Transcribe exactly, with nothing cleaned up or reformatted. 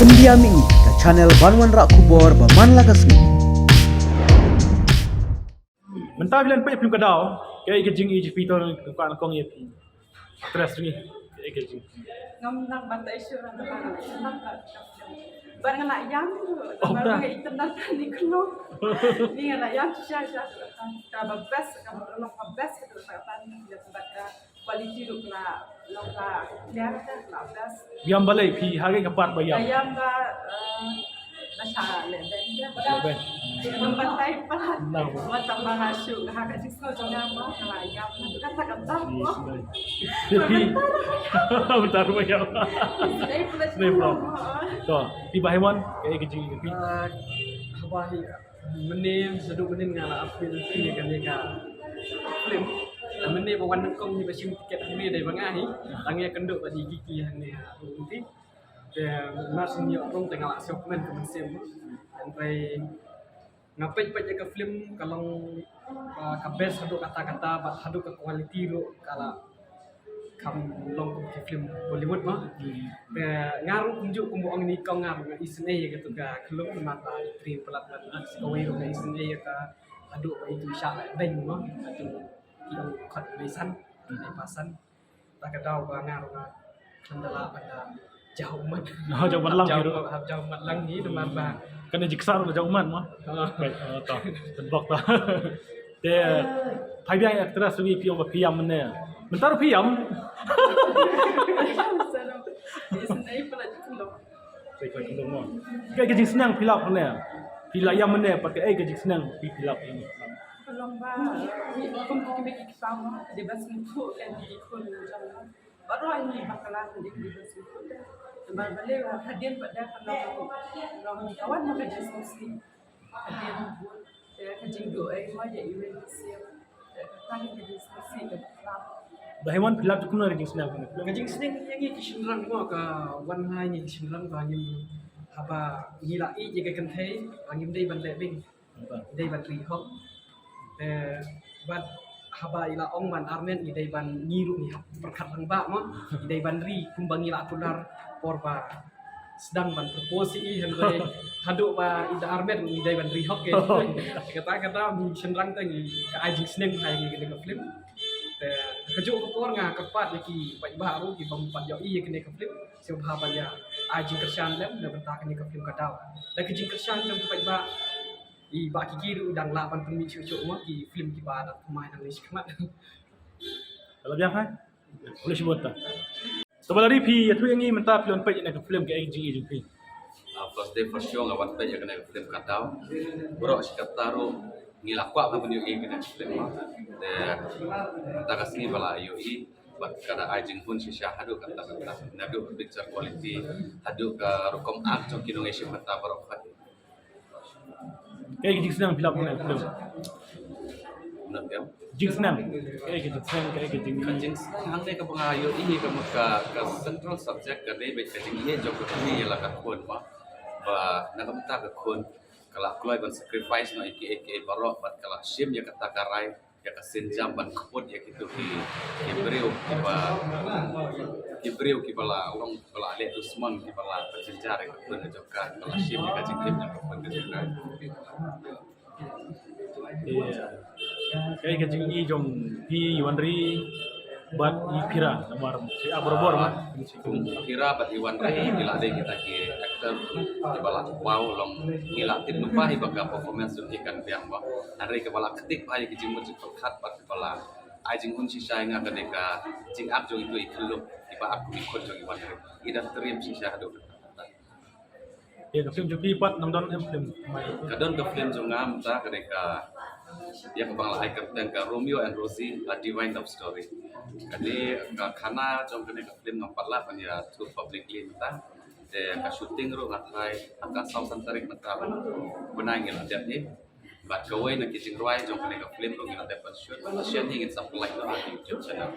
India Mih, ka channel ban wanrah khubor ba man la ka sngi. Mynta phi la peit film Ka Daw, kaei ka jingïeit jong phi, to ka kong ïa phi. Actress ni, kaei ka jing. Ngam nang ban tai shuh, ngam nang ban tai shuh. Ba nga la ïam tu, Oh, ba dah. Nga internet ni khlong. Ni nga la ïam shisha shisha. Ka ba best, ka ba long ka best ka ba tan, ka ba ka quality ruh ka la long ka clear ka la best. Ïam balei phi ha ka part ba ïam? Ïam ba, eh, ba sha le ben ïa. Le ben. Ngam ban tai pat. Nang. Ba tam ba nga shu ha ka jingsngew jong nga ba ka la ïam. Ka ta ka ta. Phi. Bentar ba ïam. Dei pula. Dei pula. To, phi Bah Hemon, kaei ka jing phi? Ah, haba hi mynne, shaduh mynne nga la appeal ïa kane ka film. Mynne ba wan nyngkong hi ba shim tiket hangne dei ba nga hi. Tang ïakynduh bad i Kiki hangne ha Umti. Te mar shu ïoh rung te nga la sngewkmen ka mynsiem. Hynrei nga peit peit ïa ka film ka long, ah, ka best haduh katta katta bad haduh ka quality ruh ka la kham long kum ki film Bollywood mo. Te nga ruh kumjuh kumba ong i kong nga ruh nga isynei ïa katu ka khlum namar ba i Tri palat bad kawei ruh nga isynei ïa ka haduh ba itu i shah la beng mo. Atu ki ong khot mei san, mei pasan. Ta ka daw ba nga ruh nga khlem da lah ban da jaw ummat. Oh, jaw ummat lang. Jaw hi ruh. Ummat, hap jaw ummat lang hi namar ba. Kan da jiksa ruh da jaw ummat mo. Oh. Peit, oh, to. Tynbok to. Te, phai biang actress ruh phi ong ba phi ïam mynne. Mynta ruh phi ïam. Isynei pala jiksa. Peit, peit, peit mo. Kaei ka jingsneng phi lap mynne? Phi la ïam mynne, pat kaei ka jingsneng phi, phi lap mynne? Ka long ba, kum ki kmie ki kpa mo, dei ban sngewthuh ïa ki khun jong nga. Baroh ngi bakla ngi dei ban sngewthuh. Namar balei hadien pat da ka long, long ka wan mo ka jingsngewsih. Hadien bun, eh, ka jingduh ai mo ïa iwei i mynsiem. Eh, ka tang ka jingsngewsih ka bakla. Bah Hemon, phi lap kumno ka jingsneng? Ka jingsneng ïa ngi ki shynrang mo, ka wan ha ngi ki shynrang ba ngim, haba ngi la ïeit ïa ka kynthei ba ngim dei ban leh beiñ. Dei ban ri hok. Te bad haba i la ong ban armet ngi dei ban, ngi ruh ngi hap pyrkhat rangbah mo. Ngi dei ban ri kumba ngi la kular por ba sdang ban propose ïa i, hynrei haduh ba i da armet ngi dei ban ri hok ïa i. Kata kata ngi shynrang te ngi ka ai jingsneng ha ngi kane ka film. Te kajuh ka por nga kyrpad ïa ki paidbah ruh ki bym pat ïohi ïa kane ka film. Sngewbha ban ïa ai jingkyrshan lem na bynta kane ka film Ka Daw. Da ka jingkyrshan jong ki paidbah, i Bah Kiki ruh dang lah ban pynmih shuh shuh mo ki film kiba dang thymmai nangne shakhmat. Ka la biang ha? Khublei shibun ta. To Bah Larry, phi ïathuh ïa ngi mynta phi la wan peit ïa kane ka film, kaei ka jingïeit jong phi? Ah, first day first show nga wan peit ïa kane ka film Ka Daw. Baroh shi katta ruh ngi la kwah ban ïohi ïa kane ka film. Te mynta ka sngi ba la ïohi bad ka da ai jinghun shisha haduh katta katta. Naduh picture quality haduh ka rukom act jong ki nongïashim bynta baroh pat. Kaei ka jingsneng phi lap ha kane ka film? Jingsneng. Kaei ka jingsneng, kaei ka jing- Ka jingsneng hangne kaba nga ïohi ka mut ka, ka central subject ka dei beit ka jingïeit jong ka kmie ïa la ka khun mo. Ba na ka bynta ka khun ka la kloi ban sacrifice noh ïa kiei kiei baroh bad ka la shim ïa kata ka rai, ïa ka sienjam ban kput ïa kito ki, ki briew kiba, ki briew kiba la long, kiba la leh dusmon, kiba la pynjynjar ïa ka khun ka jong ka, kiba la shim ïa ka jingim jong ka khun ka jong ka. Ïa. Kaei ka jingïeit jong phi, i Wanri bad i Phira, namar shi ap barabor ma. Kum Phira bad i Wanri ki la dei kita ki actor kiba la paw long, ngi la tip lypa hi ba ka performance jong ki kan biang bha. Hynrei kaba la ktik bha ïa ki jingmut jingpyrkhat bad kaba la ai jinghun shisha ïa nga, kane ka jingak jong itu i khyllung kiba ak kum i khun jong i Wanri. I dang triem shisha haduh. Ïa, ka film jong phi pat nang don em film? Ka don ka film jong nga mynta, kane ka, ïa, kaba nga la ai kyrteng ka Romeo and Rosie, A Divine Love Story. Kane ka khana jong kane ka film ngam pat lah ban ïathuh publicly mynta. Te ka shooting ruh nga tharai ha ka saw san tarik mynta ban bnai ngi la dep hi. Bad kawei na ki jingrwai jong kane ka film ruh ngi la dep ban shoot. Shen hi ngin sa pynlait noh ha ka YouTube channel.